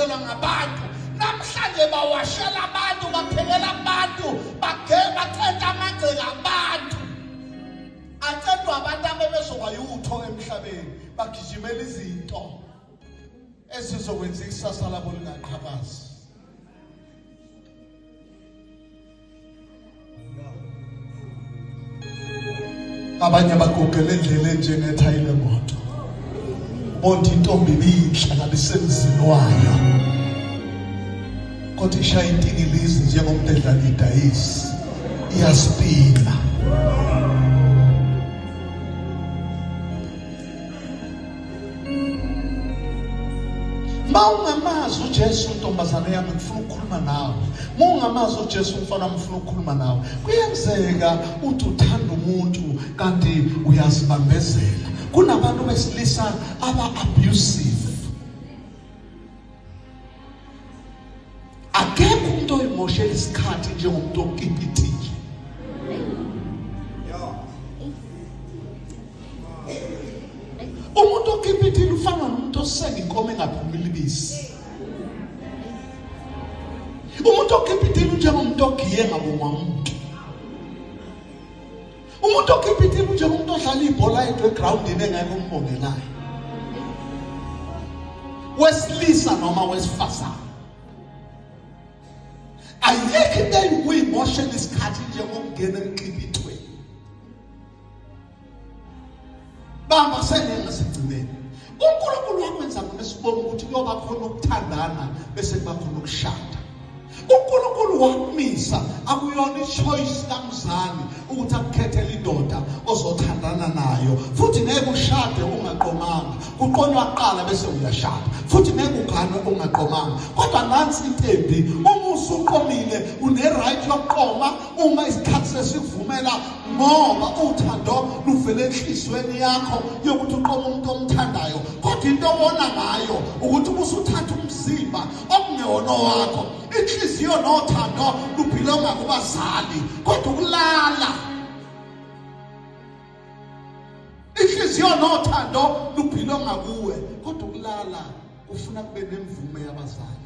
ababezobizelwa ngabantu. Namhlanje bawashela abantu, baphekela abantu, bacenta amagceke abantu. Acedwa abantu abebezoba yutho emhlabeni, bagijimela izinto esizokwenza ikusasa labo lingaqhakazi. Abanye bagugela endleleni njengethayi lemoto. Bonke intombi ibinhle ngabe isemzini wayo, kodwa ishaya intingilizi njengomuntu edlala idayisi, iyaspina. Mawungamazi uJesu ntombazane yami, ngifuna ukukhuluma nawe. Mawungamazi uJesu mfana, ngifuna ukukhuluma nawe. Kuyenzeka uthi uthanda umuntu kanti uyazibambezela. Kunabantu besilisa aba-abusive. Akekho umuntu oyimoshela isikhathi njengomuntu okipitile. Umuntu okipitile ufana nomuntu osenga inkomo engaphumile ibisi. Umuntu okipitile unjengomuntu ogiye ngabongwa umuntu. Umuntu okipitile unjengomuntu odlala ibhola yedwa egrawundini engekho umbongelayo. Wesilisa noma wesifazane. Ayikho into eyikuyimoshela isikhathi njengokungena emkipitweni. Bamba sengeke sigcineni. uNkulunkulu wakwenza ngonesibongo ukuthi kuyoba khona ukuthandana bese kuba khona ukushada. uNkulunkulu wakumisa, akuyona i-choice kamzali ukuthi akukhethele indoda ozothandana nayo, futhi ngeke ushade ungaqomanga. Kuqonywa kuqala bese uyashada, futhi ngeke uganwe ungaqomanga. Kodwa nansi intembi, uma usuqomile une-right yokuqoma uma isikhathi sesikuvumela, ngoba uthando luvele enhliziyweni yakho yokuthi uqome umuntu omthandayo. Kodwa into obona ngayo ukuthi usuthatha umzimba okungewona wakho. Inhliziyo nothando lubhilonga kubazali, kodwa ukulala inhliziyo nothando lubhilonga kuwe, kodwa ukulala kufuna kube nemvume yabazali.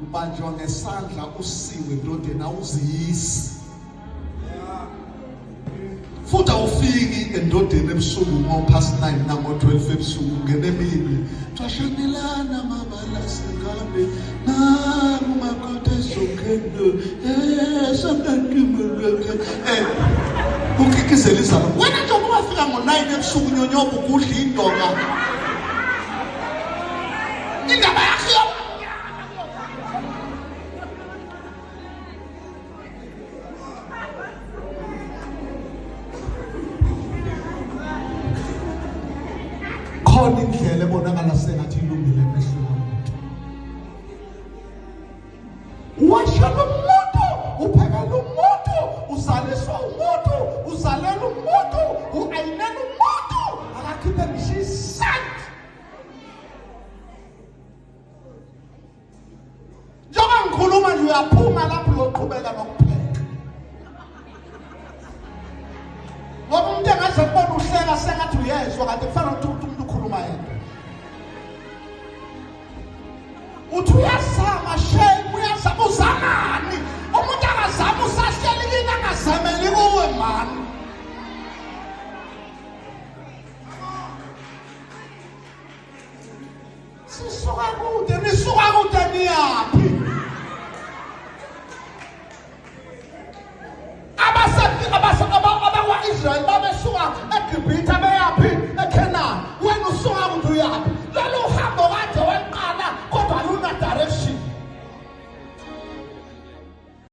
Ubanjwa ngesandla usiwe endodeni, awuziyisi. Futhi awufiki endodeni ebusuku ngo-9 nango-12 ebusuku, ungena emini. Twashanelana mabala singabe nangu makoti ezokhendo esanantimeleke ukikizela izalo. Wena njengoba wafika ngo-9 ebusuku unyonyoba ugudla indonga. Indaba yakho khona indlela ebonakala sengathi ilungile emehlweni omuntu. Washela umuntu, uphekela umuntu, uzaliswa umuntu, uzalela umuntu, u-ayinela umuntu, akakhiphe ngisho isenti. Njengoba ngikhuluma nje uyaphuma lapho uyoqhubeka nokupheka. Ngoba umuntu engaze kubona uhleka sengathi uyezwa, kanti kufanele ukuthi umuntu ukhuluma yedwa. Uthi uyazama shame, uyazama, uzamani? Umuntu angazama usahleli kini angazameli kuwe mani. Sisuka kude, nisuka kude niyaphi?